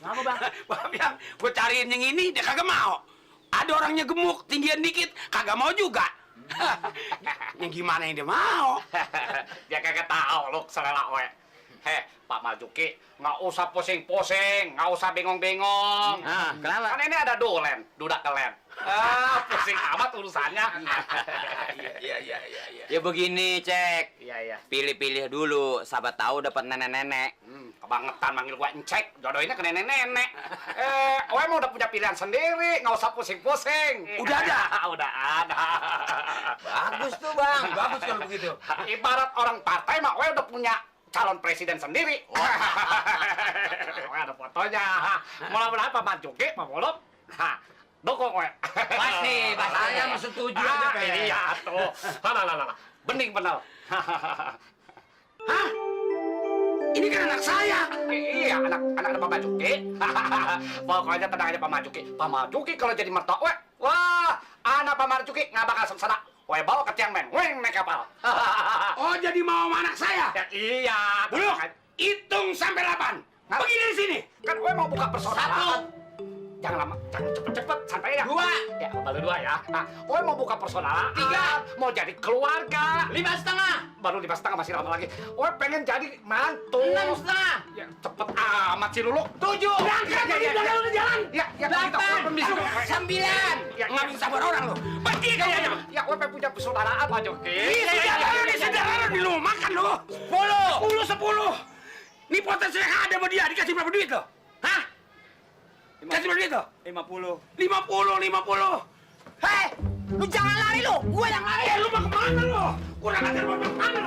Apa bang? Bang yang gue cariin yang ini dia kagak mau. Ada orangnya gemuk, tinggian dikit, kagak mau juga. Yang gimana yang dia mau? Dia kagak tahu lu selera we. Pak Marjuki, nggak usah pusing-pusing, nggak usah bingung-bingung. Kenapa? Kan ini ada dulen, dudak kelen. Pusing amat urusannya. Iya. Ya begini, Cek. Iya. Pilih-pilih dulu, sahabat tahu dapat nenek-nenek. Kebangetan manggil gua encek, jodohinnya ke nenek-nenek. Oe mau udah punya pilihan sendiri, nggak usah pusing-pusing. Udah ada. Udah ada. Bagus tuh, Bang. Bagus kalau begitu. Ibarat orang partai mah, oe udah punya calon presiden sendiri. Oe ada fotonya. Mau berapa Marjuki, Pak Muluk? Dukung oe. Pasti. Saya mah setuju aja, Pak. Iya tuh. Lah. Bening bener. Hah? Ini kan anak saya. Iya, anak Pak Marjuki. Pokoknya tenang aja Pak Marjuki. Pak Marjuki kalau jadi mertua, wah, anak Pak Marjuki nggak bakal sengsara. Weh bawa ke Tiangmen, weng naik kapal. Oh, jadi mau sama anak saya? Ya, iya. Buluk, hitung sampai 8. Pergi dari sini. Kan gue mau buka persaudaraan. Jangan lama, jangan cepet-cepet, santai ya. 2. Ya, baru 2 ya. Nah, gue mau buka persaudaraan. 3. Mau jadi keluarga. 5,5. Baru 5,5 masih lama lagi. Gue pengen jadi mantu. 6,5. Ya, cepet amat sih Lulu. 7. Berangkat, Ya. udah jalan. Ya, 8. permisi. 9. Ya. Nggak bisa sabar orang lo. Pergi kayaknya. Ya, gue pengen punya persaudaraan Pak Joki. Saudara lo makan lo. 10. Ini potensi yang ada sama dia dikasih berapa duit lo? Hah? Kasih berapa duit lo? 50. Hei, lu jangan lari lo. Gue yang lari. Lu mau kemana lo? Kurang ajar mau kemana lo?